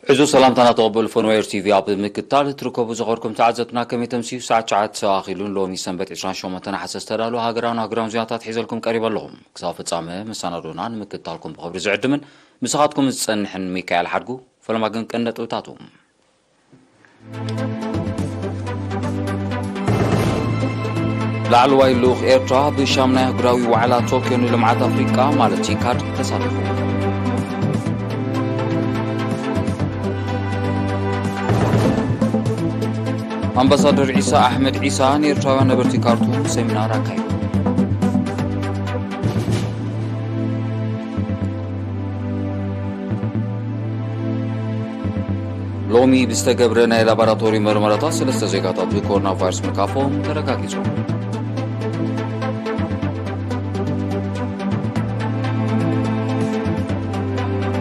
ሕዙ ሰላምታና ተቐበሉ ፈንዋየር ቲቪ ኣብ ምክታል ትርከቡ ዝኸርኩም ተዓዘብትና ከመይ ተምስዩ ሰዓት ትሽዓተ ኣኺሉን ሎሚ ሰንበት ዕስራን ሸሞንተን ነሓሰ ዝተዳሉ ሃገራውን ሃገራውን ዜናታት ሒዘልኩም ቀሪበ ኣለኹም። ክሳብ ፍጻመ መሰናዶና ንምክታልኩም ብኽብሪ ዝዕድምን ምሳኻትኩም ዝጸንሕን ሚካኤል ሓድጉ። ፈለማ ግን ቀንዲ ነጥብታቱ። ላዕለዋይ ልኡኽ ኤርትራ ብሻምናይ ኣህጉራዊ ዋዕላ ቶክዮ ንልምዓት ኣፍሪቃ ማለት ቲካድ ተሳቲፉ። ኣምባሳደር ዒሳ ኣሕመድ ዒሳ ንኤርትራውያን ነበርቲ ካርቱም ሰሚናር ኣካይዱ። ሎሚ ብዝተገብረ ናይ ላቦራቶሪ መርመራታት ሰለስተ ዜጋታት ብኮሮና ቫይረስ ምርካቦም ተረጋጊጹ።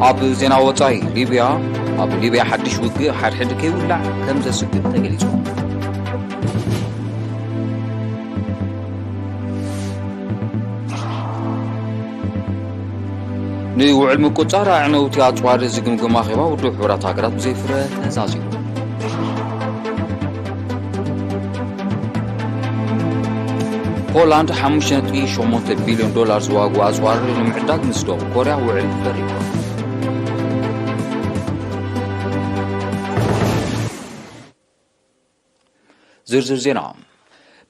ኣብ ዜና ወጻኢ፣ ሊብያ፣ ኣብ ሊብያ ሓድሽ ውግእ ሓድሕድ ከይውላዕ ከም ዘስግእ ተገሊጹ። ንውዕል ምቁጽጻር ኣዕነውቲ ኣጽዋር ዝግምግም ኣኼባ ውድብ ሕቡራት ሃገራት ብዘይፍረ ተዛዚሙ። ፖላንድ ሓሙሽተ ነጥቢ ሸሞንተ ቢልዮን ዶላር ዝዋግኡ ኣጽዋር ንምዕዳግ ምስ ደቡብ ኮርያ ውዕል ፈሪማ። ዝርዝር ዜና።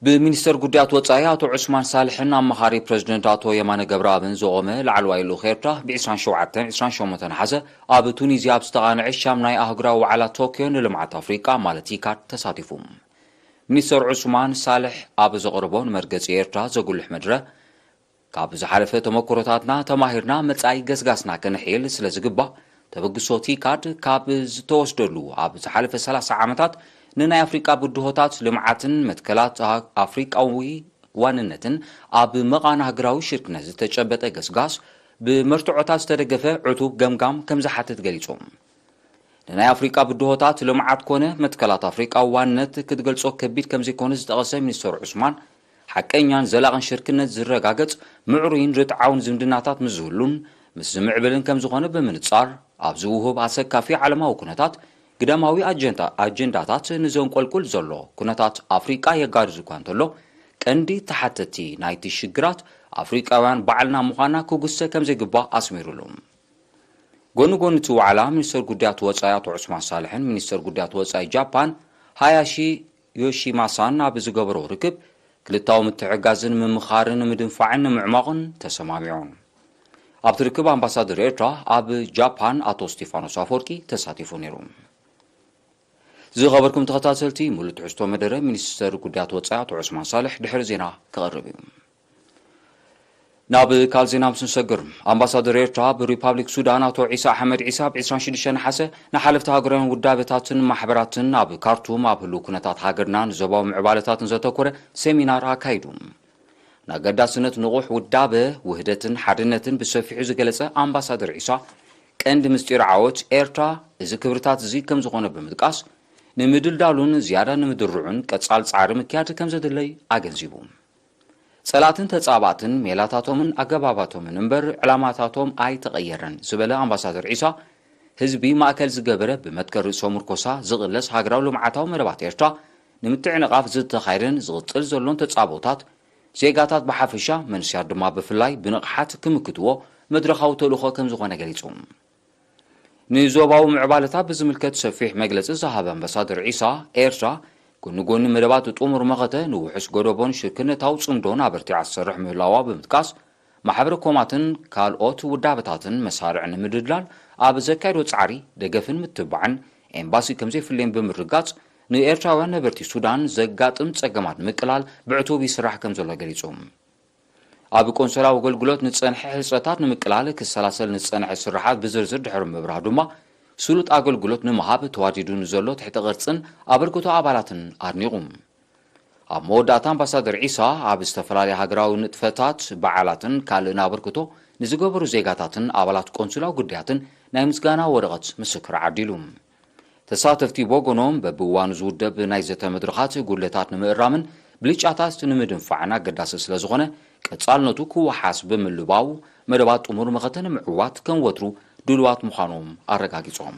ብሚኒስተር ጉዳያት ወጻኢ ኣቶ ዑስማን ሳልሕን ኣማኻሪ ፕረዚደንት ኣቶ የማነ ገብረኣብን ዝቖመ ላዕለዋይ ልኡኽ ኤርትራ ብ ዕስራን ሸውዓተን ዕስራን ሸሞንተን ነሓሰ ኣብ ቱኒዝያ ኣብ ዝተቓንዐ ሻምናይ ኣህጉራዊ ዋዕላ ቶክዮ ንልምዓት ኣፍሪቃ ማለት ኢካድ ተሳቲፉ። ሚኒስተር ዑስማን ሳልሕ ኣብ ዘቕረቦ ንመርገጺ ኤርትራ ዘጉልሕ መድረ ካብ ዝሓለፈ ተመክሮታትና ተማሂርና መጻኢ ገስጋስና ከነሕይል ስለ ዝግባእ፣ ተበግሶ ቲካድ ካብ ዝተወስደሉ ኣብ ዝሓለፈ ሰላሳ ዓመታት ንናይ ኣፍሪቃ ብድሆታት ልምዓትን መትከላት ኣ-፣ ኣፍሪቃዊ ዋንነትን ኣብ መቓን ሃገራዊ ሽርክነት ዝተጨበጠ ገስጋስ ብመርትዖታት ዝተደገፈ ዕቱብ ገምጋም ከም ዝሓትት ገሊጹ። ንናይ ኣፍሪቃ ብድሆታት ልምዓት ኮነ መትከላት ኣፍሪቃዊ ዋንነት ክትገልጾ ከቢድ ከም ዘይኮነ ዝጠቐሰ ሚኒስተር ዑስማን፣ ሓቀኛን ዘላቕን ሽርክነት ዝረጋገጽ ምዕሩይን ርትዓውን ዝምድናታት ምስ ዝህሉን ምስ ዝምዕብልን ከም ዝኾነ ብምንጻር፣ ኣብዚ ውሁብ ኣሰካፊ ዓለማዊ ኩነታት ግዳማዊ ኣጀንዳ-፣ ኣጀንዳታት ንዘንቆልቁል ዘሎ ኩነታት ኣፍሪቃ የጋድድ እኳ እንተሎ፣ ቀንዲ ተሓተቲ ናይቲ ሽግራት ኣፍሪቃውያን ባዕልና ምዃንና ክጉሰ ከም ዘይግባእ ኣስሚሩሉ። ጎኒ ጎኒ እቲ ዋዕላ፣ ሚኒስተር ጉዳያት ወጻኢ ኣቶ ዑስማን ሳልሕን ሚኒስተር ጉዳያት ወጻኢ ጃፓን ሃያሺ ዮሺማሳን ኣብ ዝገበሮ ርክብ፣ ክልታዊ ምትሕግጋዝን ምምኻርን ንምድንፋዕን ንምዕማቑን ተሰማሚዖም። ኣብቲ ርክብ ኣምባሳደር ኤርትራ ኣብ ጃፓን ኣቶ ስቴፋኖስ ኣፈወርቂ ተሳቲፉ ነይሩ። ዝኸበርኩም ተኸታተልቲ፣ ሙሉእ ትሕዝቶ መደረ ሚኒስተር ጉዳያት ወጻኢ ኣቶ ዑስማን ሳልሕ ድሕሪ ዜና ክቐርብ እዩ። ናብ ካልእ ዜና ምስ ንሰግር፣ ኣምባሳደር ኤርትራ ኣብ ሪፓብሊክ ሱዳን ኣቶ ዒሳ ኣሕመድ ዒሳ ብ ዕስራን ሽዱሽተን ነሓሰ ንሓለፍቲ ሃገራውያን ውዳበታትን ማሕበራትን ኣብ ካርቱም ኣብ ህሉው ኩነታት ሃገርና ንዞባዊ ምዕባለታትን ዘተኮረ ሴሚናር ኣካይዱ። ንኣገዳስነት ንቑሕ ውዳበ፣ ውህደትን ሓድነትን ብሰፊሑ ዝገለጸ ኣምባሳደር ዒሳ፣ ቀንዲ ምስጢር ዓወት ኤርትራ እዚ ክብርታት እዚ ከም ዝኾነ ብምጥቃስ፣ ንምድልዳሉን ዝያዳ ንምድርዑን ቀጻል ጻዕሪ ምክያድ ከም ዘድለይ ኣገንዚቡ። ጸላእትን ተጻባእትን ሜላታቶምን ኣገባባቶምን እምበር ዕላማታቶም ኣይተቐየረን ዝበለ ኣምባሳደር ዒሳ፣ ህዝቢ ማእከል ዝገበረ ብመትከል ርእሰ ምርኮሳ ዝቕለስ ሃገራዊ ልምዓታዊ መደባት ኤርትራ ንምትዕንቓፍ ዝተኻየደን ዝቕጽል ዘሎን ተጻብኦታት ዜጋታት ብሓፈሻ መንእሰያት ድማ ብፍላይ ብንቕሓት ክምክትዎ መድረኻዊ ተልእኾ ከም ዝኾነ ገሊጹ። ንዞባዊ ምዕባለታት ብዝምልከት ሰፊሕ መግለጺ ዝሃበ ኣምባሳደር ዒሳ፣ ኤርትራ ጎኒ ጎኒ መደባት ጥሙር መኸተ ንውሑስ ጎደቦን ሽርክነታዊ ጽምዶን ኣበርቲዓ ትሰርሕ ምህላዋ ብምጥቃስ፣ ማሕበረ ኮማትን ካልኦት ውዳበታትን መሳርዕ ንምድልዳል ኣብ ዘካየዶ ጻዕሪ ደገፍን ምትብባዕን ኤምባሲ ከም ዘይፍለየን ብምርጋጽ፣ ንኤርትራውያን ነበርቲ ሱዳን ዘጋጥም ጸገማት ንምቅላል ብዕቱብ ይስራሕ ከም ዘሎ ገሊጹ። ኣብ ቆንሰላዊ ኣገልግሎት ንጸንሐ ሕጽረታት ንምቅላል ክሰላሰል ንጸንሐ ስራሓት ብዝርዝር ድሕሪ ምብራህ ድማ፣ ስሉጥ ኣገልግሎት ንምሃብ ተዋዲዱ ንዘሎ ትሕተ ቅርጽን ኣበርክቶ ኣባላትን ኣድኒቑ። ኣብ መወዳእታ ኣምባሳደር ዒሳ ኣብ ዝተፈላለያ ሃገራዊ ንጥፈታት፣ በዓላትን ካልእን ኣበርክቶ ንዝገበሩ ዜጋታትን ኣባላት ቆንስላዊ ጉዳያትን ናይ ምስጋና ወረቐት ምስክር ዓዲሉ። ተሳተፍቲ ብወገኖም በብእዋኑ ዝውደብ ናይ ዘተ መድረኻት ጉድለታት ንምእራምን ብልጫታት ንምድንፋዕን ኣገዳሲ ስለ ዝኾነ ቀጻልነቱ ክወሓስ ብምልባው መደባት ጥሙር መኸተ ንምዕዋት ከም ወትሩ ድሉዋት ምዃኖም ኣረጋጊጾም።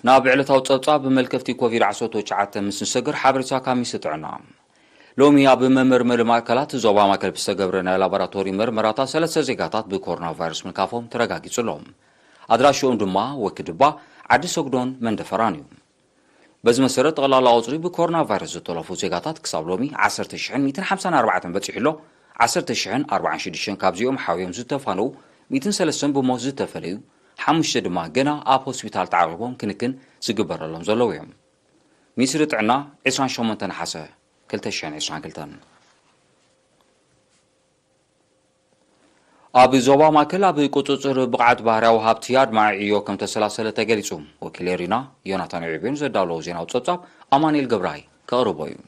ናብ ዕለታዊ ጸብጻብ ብመልከፍቲ ኮቪድ ዓሰርተ ትሽዓተ ምስ ንሰግር ሓበሬታ ካብ ሚኒስትሪ ጥዕና። ሎሚ ኣብ መመርመሪ ማእከላት ዞባ ማእከል ብዝተገብረ ናይ ላቦራቶሪ መርመራታት ሰለስተ ዜጋታት ብኮሮና ቫይረስ ምልካፎም ተረጋጊጹ ኣሎ። ኣድራሽኦም ድማ ወክድባ፣ ዓዲ ሰግዶን መንደፈራን እዩ። በዚ መሰረት ጠቕላላ ቁጽሪ ብኮሮና ቫይረስ ዝተለፉ ዜጋታት ክሳብ ሎሚ ዓሰርተ ሽሕን ሚእትን ሓምሳን ኣርባዕተን በጺሑ ኣሎ። ዓሰርተ ሽሕን ኣርባዓን ሽዱሽተን ካብዚኦም ሓውዮም ዝተፋነዉ፣ ሚእትን ሰለስተን ብሞት ዝተፈለዩ፣ ሓሙሽተ ድማ ገና ኣብ ሆስፒታል ተዓቒቦም ክንክን ዝግበረሎም ዘለዉ እዮም። ሚኒስትሪ ጥዕና ዕስራን ሸሞንተን ነሓሰ ክልተ ሽሕን ዕስራን ክልተን። ኣብ ዞባ ማእከል ኣብ ቁጽጽር ብቕዓት ባህርያዊ ሃብቲ ኣድማዒ ዕዮ ከም ተሰላሰለ ተገሊጹ። ወኪል ኤሪና ዮናታን ዒቤን ዘዳለዎ ዜናዊ ጸብጻብ ኣማኑኤል ገብረሃይ ከቕርቦ እዩ።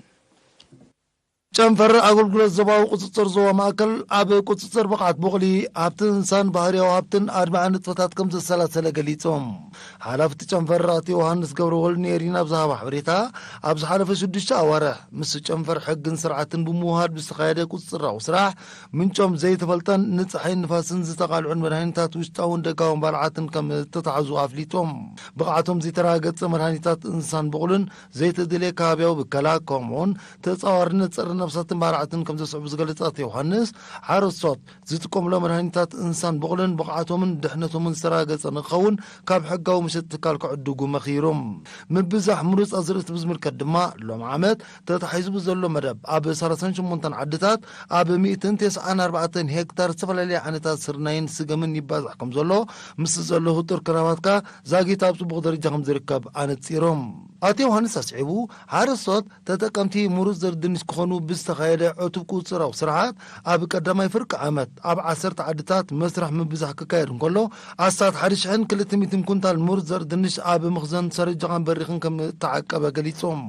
ጨንፈር ኣገልግሎት ዞባዊ ቁጽጽር ዞባ ማእከል ኣብ ቁጽጽር ብቕዓት ቡቕሊ፣ ሃብቲ እንስሳን ባህርያዊ ሃብትን ኣድማዒ ንጥፈታት ከም ዘሰላሰለ ገሊጾም። ሓላፊ እቲ ጨንፈር ኣቶ ዮሃንስ ገብረወልድ ንኤሪና ኣብ ዝሃቦ ሓበሬታ፣ ኣብ ዝሓለፈ ሽዱሽተ ኣዋርሕ ምስ ጨንፈር ሕግን ስርዓትን ብምውሃድ ብዝተኻየደ ቁጽጽራዊ ስራሕ፣ ምንጮም ዘይተፈልጠን ንጸሓይን ንፋስን ዝተቓልዑን መድሃኒታት ውሽጣውን ደጋውን ባልዓትን ከም እተታሕዙ ኣፍሊጦም። ብቕዓቶም ዘይተረጋገጸ መድሃኒታት እንስሳን ብቑልን ዘይተደልየ ከባብያዊ ብከላ፣ ከምኡውን ተጻዋርነት ጸረ ነፍሳትን ባልዓትን ከም ዘስዕቡ ዝገለጸ ኣቶ ዮሃንስ፣ ሓረስቶት ዝጥቀምሎም መድሃኒታት እንስሳን ብቑልን ብቕዓቶምን ድሕነቶምን ዝተረጋገጸ ንክኸውን ካብ ሕጋዊ መሸጢ ትካል ክዕድጉ መኺሮም። ምብዛሕ ምሩፅ ኣዝርእቲ ብዝምልከት ድማ፣ ሎም ዓመት ተታሒዙ ብዘሎ መደብ፣ ኣብ ሰላሳን ሸሞንተን ዓድታት ኣብ ሚእትን ተስዓን ኣርባዕተን ሄክታር ዝተፈላለየ ዓይነታት ስርናይን ስገምን ይባዛሕ ከም ዘሎ፣ ምስ ዘሎ ህጡር ክራባትካ ዛጊት ኣብ ጽቡቕ ደረጃ ከም ዝርከብ ኣነጺሮም። ኣቶ ዮሃንስ ኣስዒቡ፣ ሓረስቶት ተጠቀምቲ ምሩፅ ዘር ድንሽ ክኾኑ ብዝተኻየደ ዕቱብ ቁጽራዊ ስርሓት፣ ኣብ ቀዳማይ ፍርቂ ዓመት ኣብ ዓሰርተ ዓድታት መስርሕ ምብዛሕ ክካየድ እንከሎ፣ ኣስታት ሓደ ሽሕን ክልተ ሚእትን ኩንታል ምሩፅ ዘር ድንሽ ኣብ መኽዘን ሰረጀቓን በሪኽን ከም እተዓቀበ ገሊጾም።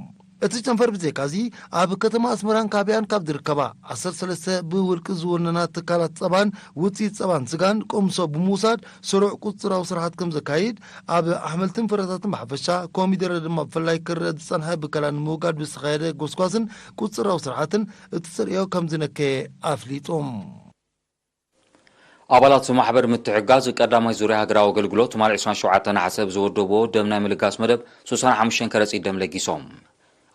እቲ ጨንፈር ብዘይካዚ፣ ኣብ ከተማ ኣስመራን ካቢያን ካብ ዝርከባ ዓሰርተ ሰለስተ ብውልቂ ዝውነና ትካላት ጸባን ውጽኢት ጸባን ስጋን ቅምሶ ብምውሳድ ስሩዕ ቁጽራዊ ስርሓት ከም ዘካይድ፣ ኣብ ኣሕምልትን ፍረታትን ብሓፈሻ፣ ኮሚደረ ድማ ብፍላይ ክረአ ዝጸንሐ ብከላ ንምውጋድ ብዝተኻየደ ጎስጓስን ቁጽራዊ ስርሓትን እቲ ተርእዮ ከም ዝነከየ ኣፍሊጡ። ኣባላት ማሕበር ምትሕግጋዝ ቀዳማይ ዙርያ ሃገራዊ ኣገልግሎት ትማሊ ዕስራን ሸውዓተን ነሓሰ ብዝወደብዎ ደም ናይ ምልጋስ መደብ ሱሳን ሓሙሽተን ከረጺት ደም ለጊሶም።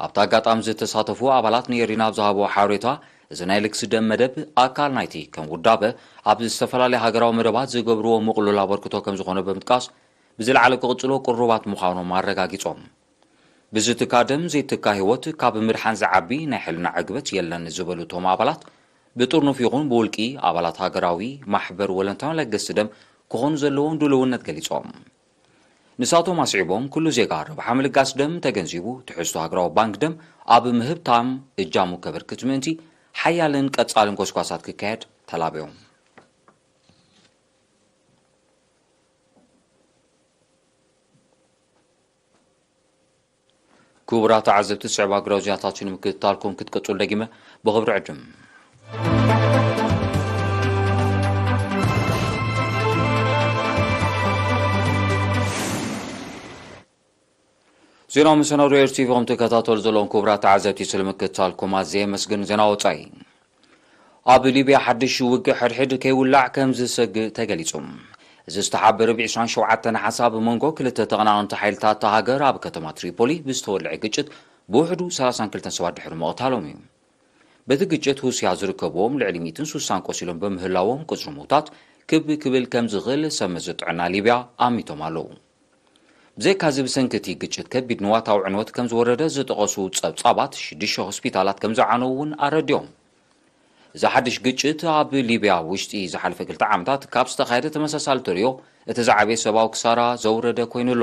ኣብቲ ኣጋጣሚ ዝተሳተፉ ኣባላት ንኤሪና ኣብ ዝሃብዎ ሓበሬታ፣ እዚ ናይ ልግሲ ደም መደብ ኣካል ናይቲ ከም ውዳበ ኣብ ዝተፈላለያ ሃገራዊ መደባት ዝገብርዎ ምቕሉል ኣበርክቶ ከም ዝኾነ ብምጥቃስ፣ ብዝለዓለ ክቕጽሎ ቅሩባት ምዃኖም ኣረጋጊጾም። ብዝትካ ደም ዘይትካ ህይወት ካብ ምድሓን ዝዓቢ ናይ ሕልና ዕግበት የለን ዝበሉ እቶም ኣባላት፣ ብጥርኑፍ ይኹን ብውልቂ ኣባላት ሃገራዊ ማሕበር ወለንታዊ ለገስቲ ደም ክኾኑ ዘለዎም ድልውነት ገሊጾም። ንሳቶም ኣስዒቦም፣ ኩሉ ዜጋ ረብሓ ምልጋስ ደም ተገንዚቡ፣ ትሕዝቶ ሃገራዊ ባንክ ደም ኣብ ምህብታም እጃሙ ከበርክት ምእንቲ፣ ሓያልን ቀጻልን ጎስጓሳት ክካየድ ተላብዮም። ክቡራት ተዓዘብቲ፣ ዝስዕባ ሃገራዊ ዜናታት ንምክትታልኩም ክትቀጽሉ ደጊመ ብኽብሪ ዕድም። ዜናዊ መሰናዶ ኤር ቲቪ ከም ትከታተሉ ዘለኹም ክቡራት ተዓዘብቲ፣ ስለ ምክትታልኩም ኣዝየ የመስግን። ዜና ወጻኢ። ኣብ ሊብያ ሓድሽ ውግእ ሕድሕድ ከይውላዕ ከም ዝሰግእ ተገሊጹ። እዚ ዝተሓበረ ብ ዕስራን ሸውዓተን ነሓሰ ኣብ መንጎ ክልተ ተቐናቐንቲ ሓይልታት እታ ሃገር ኣብ ከተማ ትሪፖሊ ብዝተወልዐ ግጭት ብውሕዱ ሰላሳን ክልተን ሰባት ድሕሪ ምቕታሎም እዩ። በቲ ግጭት ሩስያ ዝርከብዎም ልዕሊ ሚእትን ሱሳን ቆሲሎም ብምህላዎም ቁጽሪ ምውታት ክብ ክብል ከም ዝኽእል ሰብ መዚ ጥዕና ሊብያ ኣሚቶም ኣለዉ። ብዘይካዚ ብሰንኪ እቲ ግጭት ከቢድ ንዋታዊ ዕንወት ከም ዝወረደ ዝጠቐሱ ጸብጻባት ሽዱሽተ ሆስፒታላት ከም ዝዓነዉ እውን ኣረዲኦም። እዚ ሓድሽ ግጭት ኣብ ሊብያ ውሽጢ ዝሓለፈ ክልተ ዓመታት ካብ ዝተኻየደ ተመሳሳሊ ተርእዮ እቲ ዝዓበየ ሰብኣዊ ክሳራ ዘውረደ ኮይኑ ኣሎ።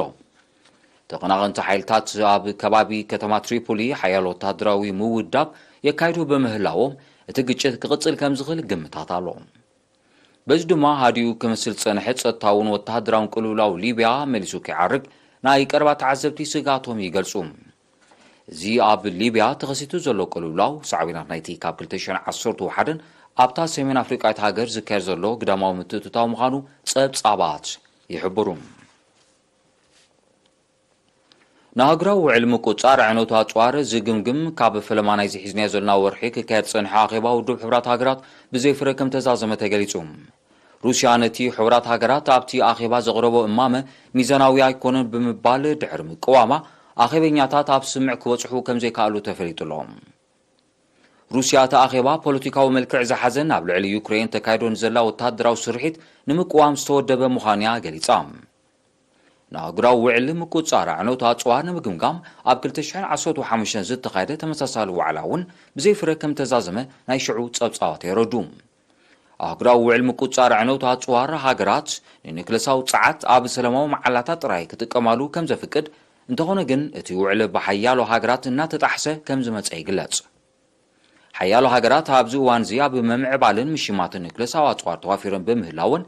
ተቐናቐንቲ ሓይልታት ኣብ ከባቢ ከተማ ትሪፖሊ ሓያሎ ወተሃደራዊ ምውዳብ የካይዱ ብምህላዎም እቲ ግጭት ክቕጽል ከም ዝኽእል ግምታት ኣሎ። በዚ ድማ ሃዲኡ ክመስል ዝጸንሐ ጸጥታውን ወተሃደራውን ቅልውላው ሊብያ መሊሱ ከይዓርግ ናይ ቀረባ ተዓዘብቲ ስግኣቶም ይገልጹ። እዚ ኣብ ሊብያ ተኸሲቱ ዘሎ ቅልውላው ሳዕቤናት ናይቲ ካብ ክልተ ሽሕን ዓሰርተ ሓደን ኣብታ ሰሜን ኣፍሪቃዊት ሃገር ዝካየድ ዘሎ ግዳማዊ ምትእትታው ምዃኑ ጸብጻባት ይሕብሩ። ንሃገራዊ ውዕል ምቁጽጻር ዕነቱ ኣጽዋር ዝግምግም ካብ ፈለማ ናይዚ ሒዝናዮ ዘለና ወርሒ ክካየድ ዝጸንሐ ኣኼባ ውድብ ሕቡራት ሃገራት ብዘይ ፍረ ከም ተዛዘመ ተገሊጹ። ሩስያ ነቲ ሕቡራት ሃገራት ኣብቲ ኣኼባ ዘቕረቦ እማመ ሚዛናዊ ኣይኮነን ብምባል ድሕሪ ምቅዋማ፣ ኣኼበኛታት ኣብ ስምምዕ ክበጽሑ ከም ዘይከኣሉ ተፈሊጡ ኣሎ። ሩስያ እቲ ኣኼባ ፖለቲካዊ መልክዕ ዝሓዘን ኣብ ልዕሊ ዩክሬን ተካይዶ ንዘላ ወተሃደራዊ ስርሒት ንምቅዋም ዝተወደበ ምዃኑ'ያ ገሊጻ። ንኣህጉራዊ ውዕል ምቁጽጻር ኣዕነውቲ ኣጽዋር ንምግምጋም ኣብ ክልተ ሽሕን ዓሰርተ ሓሙሽተን ዝተኻየደ ተመሳሳሊ ዋዕላ እውን ብዘይ ፍረ ከም ተዛዘመ ናይ ሽዑ ጸብጻባት የረዱ። ኣህጉራዊ ውዕል ምቁጽጻር ኣዕነውቲ ኣጽዋር ሃገራት ንኒክለሳዊ ጸዓት ኣብ ሰላማዊ መዓላታት ጥራይ ክጥቀማሉ ከም ዘፍቅድ፣ እንተኾነ ግን እቲ ውዕል ብሓያሎ ሃገራት እናተጣሕሰ ከም ዝመጸ ይግለጽ። ሓያሎ ሃገራት ኣብዚ እዋን እዚ ኣብ ምምዕባልን ምሽማትን ኒክለሳዊ ኣጽዋር ተዋፊረን ብምህላወን፣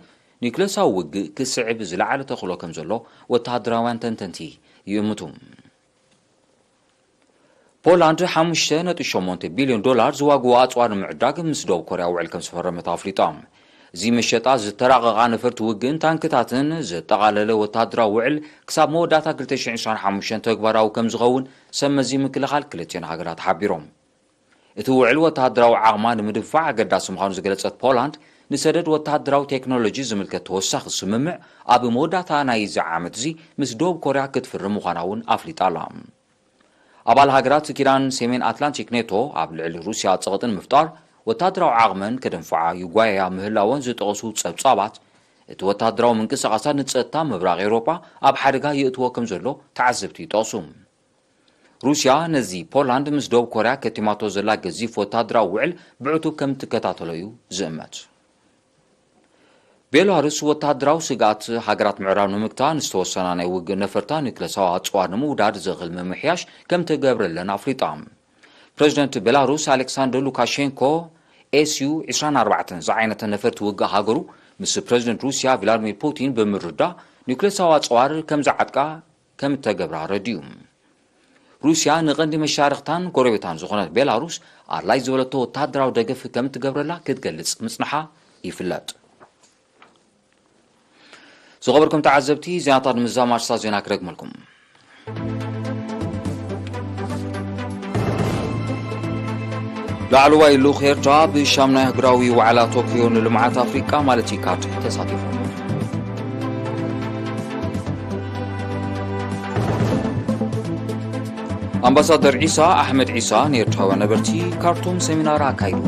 ኒክለሳዊ ውግእ ክስዕብ ዝለዓለ ተኽእሎ ከም ዘሎ ወተሃደራውያን ተንተንቲ ይእምቱ። ፖላንድ ሓሙሽተ ነጥቢ ሸሞንተ ቢልዮን ዶላር ዝዋግኡ ኣጽዋር ንምዕዳግ ምስ ደቡብ ኮርያ ውዕል ከም ዝፈረመት ኣፍሊጣ። እዚ መሸጣ ዝተራቐቓ ነፈርቲ ውግእን ታንክታትን ዘጠቓለለ ወተሃደራዊ ውዕል ክሳብ መወዳእታ ክልተ ሽሕን ዕስራን ሓሙሽተን ተግባራዊ ከም ዝኸውን ሰብ መዚ ምክልኻል ክልቲኤን ሃገራት ሓቢሮም። እቲ ውዕል ወተሃደራዊ ዓቕማ ንምድንፋዕ ኣገዳሲ ምዃኑ ዝገለጸት ፖላንድ፣ ንሰደድ ወተሃደራዊ ቴክኖሎጂ ዝምልከት ተወሳኺ ስምምዕ ኣብ መወዳእታ ናይዚ ዓመት እዚ ምስ ደቡብ ኮርያ ክትፍርም ምዃና እውን ኣፍሊጣ ኣላ። ኣባል ሃገራት ኪዳን ሰሜን ኣትላንቲክ ኔቶ ኣብ ልዕሊ ሩስያ ጸቕጢ ንምፍጣር ወተሃደራዊ ዓቕመን ከደንፍዓ ይጓየያ ምህላወን ዝጠቐሱ ጸብጻባት፣ እቲ ወተሃደራዊ ምንቅስቓሳት ንጸጥታ ምብራቕ ኤውሮጳ ኣብ ሓደጋ የእትዎ ከም ዘሎ ተዓዘብቲ ይጠቕሱ። ሩስያ ነዚ ፖላንድ ምስ ደቡብ ኮርያ ከቲማቶ ዘላ ገዚፍ ወተሃደራዊ ውዕል ብዕቱብ ከም ትከታተሎ እዩ ዝእመት። ቤላሩስ ወተሃደራዊ ስግኣት ሃገራት ምዕራብ ንምግታእ ንዝተወሰና ናይ ውግእ ነፈርታ ኒክለሳዊ ኣጽዋር ንምውዳድ ዘኽእል ምምሕያሽ ከም ትገብረለን ኣፍሊጣ። ፕረዚደንት ቤላሩስ ኣሌክሳንደር ሉካሼንኮ ኤስዩ ዕስራን ኣርባዕተን ዝዓይነተ ነፈርቲ ውግእ ሃገሩ ምስ ፕረዚደንት ሩስያ ቭላድሚር ፑቲን ብምርዳእ ኒክለሳዊ ኣጽዋር ከም ዝዓጥቃ ከም እተገብራ ረድዩ። ሩስያ ንቐንዲ መሻርኽታን ጎረቤታን ዝኾነት ቤላሩስ ኣድላይ ዝበለቶ ወተሃደራዊ ደገፍ ከም እትገብረላ ክትገልጽ ምጽንሓ ይፍለጥ። ዝኸበርኩም ተዓዘብቲ፣ ዜናታት ንምዝዛም ኣርእስታት ዜና ክደግመልኩም። ላዕለዋይ ልኡኽ ኤርትራ ብሻምናይ ኣህጉራዊ ዋዕላ ቶክዮ ንልምዓት ኣፍሪቃ ማለት ኢካድ ተሳቲፎም። ኣምባሳደር ዒሳ ኣሕመድ ዒሳ ንኤርትራውያን ነበርቲ ካርቱም ሰሚናር ኣካይዱ።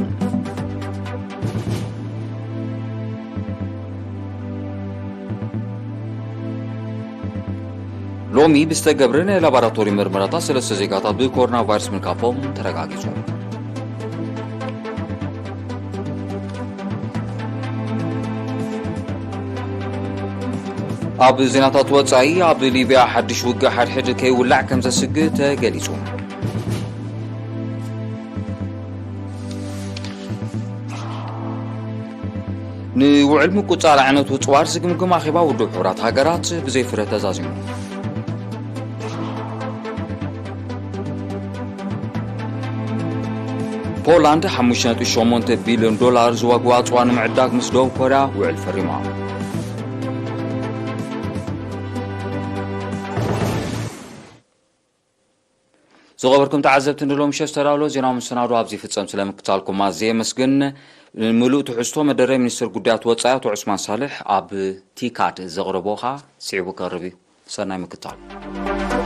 ሎሚ ብዝተገብረ ናይ ላቦራቶሪ ምርመራታት ሰለስተ ዜጋታት ብኮሮና ቫይረስ ምርካቦም ተረጋጊጹ። ኣብ ዜናታት ወጻኢ፣ ኣብ ሊብያ ሓድሽ ውግእ ሓድሕድ ከይውላዕ ከም ዘስግእ ተገሊጹ። ንውዕል ምቁጽጻር ኣዕነውቲ ኣጽዋር ዝግምግም ኣኼባ ውድብ ሕቡራት ሃገራት ብዘይ ፍረ ተዛዚሙ። ፖላንድ ሓሙሽተ ነጥቢ ሸሞንተ ቢልዮን ዶላር ዝዋግኡ ኣጽዋር ንምዕዳግ ምስ ደቡብ ኮርያ ውዕል ፈሪማ። ዝኸበርኩም ተዓዘብቲ፣ ንሎሚ ምሸት ዝተዳለወ ዜናዊ መሰናዶ ኣብዚ ይፍጸም። ስለ ምክታልኩም ኣዝየ የመስግን። ምሉእ ትሕዝቶ መደረ ሚኒስትር ጉዳያት ወጻኢ ኣቶ ዑስማን ሳልሕ ኣብ ቲካድ ዘቕረቦ ኸኣ ስዒቡ ክቐርብ እዩ። ሰናይ ምክታል።